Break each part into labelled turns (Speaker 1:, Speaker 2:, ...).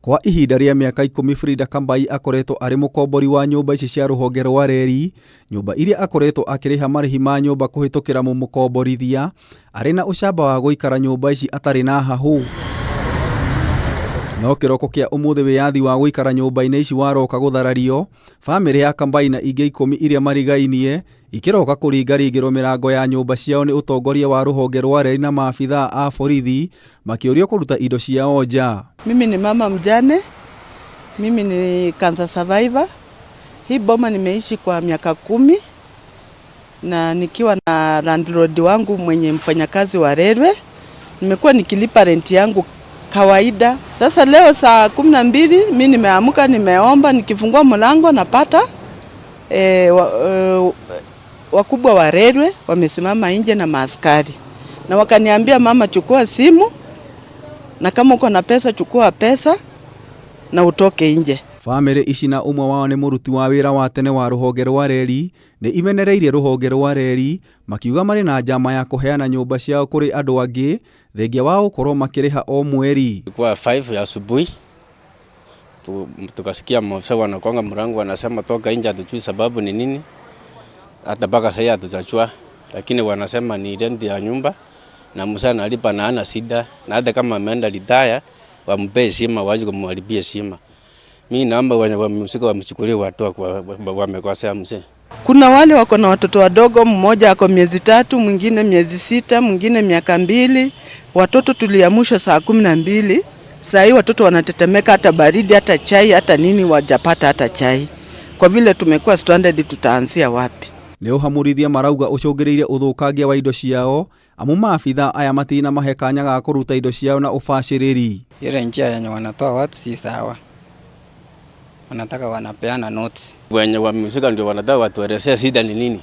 Speaker 1: Kwa ihinda rĩa mĩaka 10 Frida Kambai akoretwo arĩ mũkombori wa nyũmba ici cia rũhonge rwa reri, nyũmba iria akoretwo akĩrĩha marĩhi ma nyũmba kũhĩtũkĩra mũmũkomborithia, arĩ na ũcamba wa gũikara nyũmba ici atarĩ na hahũ. No kĩroko kĩa ũmũthĩ wĩyathi wa gũikara nyũmba-inĩ ici waroka gũtharario, bamĩrĩ ya Kambai na ingĩ 10 iria marigainie ikĩroka kũringaringĩrwo mĩrango ya nyũmba ciao nĩ ũtongoria wa rũhonge rwa reri na maabithaa a borithi makĩũrio kũruta indo ciao nja.
Speaker 2: Mimi ni mama mjane, mimi ni cancer survivor. Hii boma nimeishi kwa miaka 10 na nikiwa na landlord wangu mwenye mfanyakazi wa railway. Nimekuwa nikilipa rent yangu kawaida. Sasa leo saa 12 mimi nimeamka, nimeomba, nikifungua mlango napata wakubwa wa railway wamesimama nje na maaskari. Na wakaniambia, mama, chukua simu na kama uko na pesa chukua pesa na utoke nje.
Speaker 1: Bamĩrĩ ici na ũmwe wao nĩ mũruti wa wĩra wa tene wa rũhonge rwa reri nĩ imenereirie rũhonge rwa reri makiuga marĩ na njama ya kũheana nyũmba ciao kũrĩ andũ angĩ thengia wa gũkorwo makĩrĩha o mweri.
Speaker 3: Ilikuwa 5 ya asubuhi tukasikia maafisa wanagonga mlango wanasema toka nje, hatujui sababu ni nini, hata mpaka sasa hatujajua, lakini wanasema ni rent ya nyumba na mzee analipa na hana shida, na hata kama ameenda retire wampe heshima, waache kumharibia heshima. Mimi naomba wenye wamehusika wamchukulie hatua kwa wamekosea mzee.
Speaker 2: Kuna wale wako na watoto wadogo, mmoja ako miezi 3, mwingine miezi 6, mwingine miaka 2. Watoto tuliamshwa saa 12. Saa hii watoto wanatetemeka, hata baridi, hata chai, hata nini wajapata hata chai. Kwa vile tumekuwa stranded, tutaanzia wapi?
Speaker 1: Nĩ ũhamũrithia marauga ũcũngĩrĩirie ũthũkangia wa indo ciao amu maabithaa aya matinamahe kanya ga kũruta indo ciao na ũbacĩrĩri.
Speaker 4: Ile njia yenye wanatoa watu si sawa, wanataka wanapeana notes.
Speaker 3: Wenye wamehusika ndio wanataka watuelezee shida ni nini,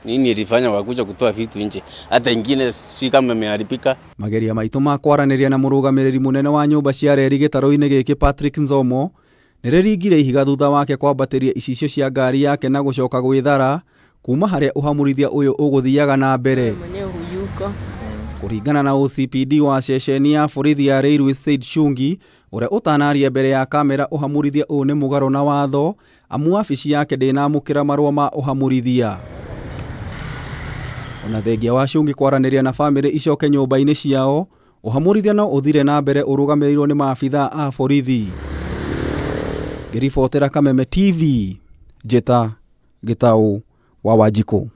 Speaker 3: nini ilifanya wakuja kutoa vitu nje, hata ingine si kama imeharibika.
Speaker 1: Mageria maitũ ma kwaranĩria na mũrũgamĩrĩri mũnene wa nyũmba cia reri gĩtarũ-inĩ gĩkĩ Patrick Nzomo nĩrĩringire ihiga thutha wake kwambatĩria icicio cia ngari yake na gũcoka gwĩthara kuma harĩa ũhamũrithia ũyũ ũgũthiaga na mbere. Kũringana na OCPD wa ceceni ya borithi ya Railway Said Shungi ũrĩa ũtanaria mbere ya kamera ũhamũrithia ũyũ nĩ mũgarũ na watho amu wabici yake ndĩnamũkĩra marũa ma ũhamũrithia. Ona thengia wa Shungi kwaranĩria na bamĩrĩ icoke nyũmba-inĩ ciao, ũhamũrithia no ũthire na mbere ũrũgamĩrĩirwo nĩ maabithaa a borithi. Ngĩribotera Kameme TV, Njĩta Gĩtaũ wa Wanjikũ.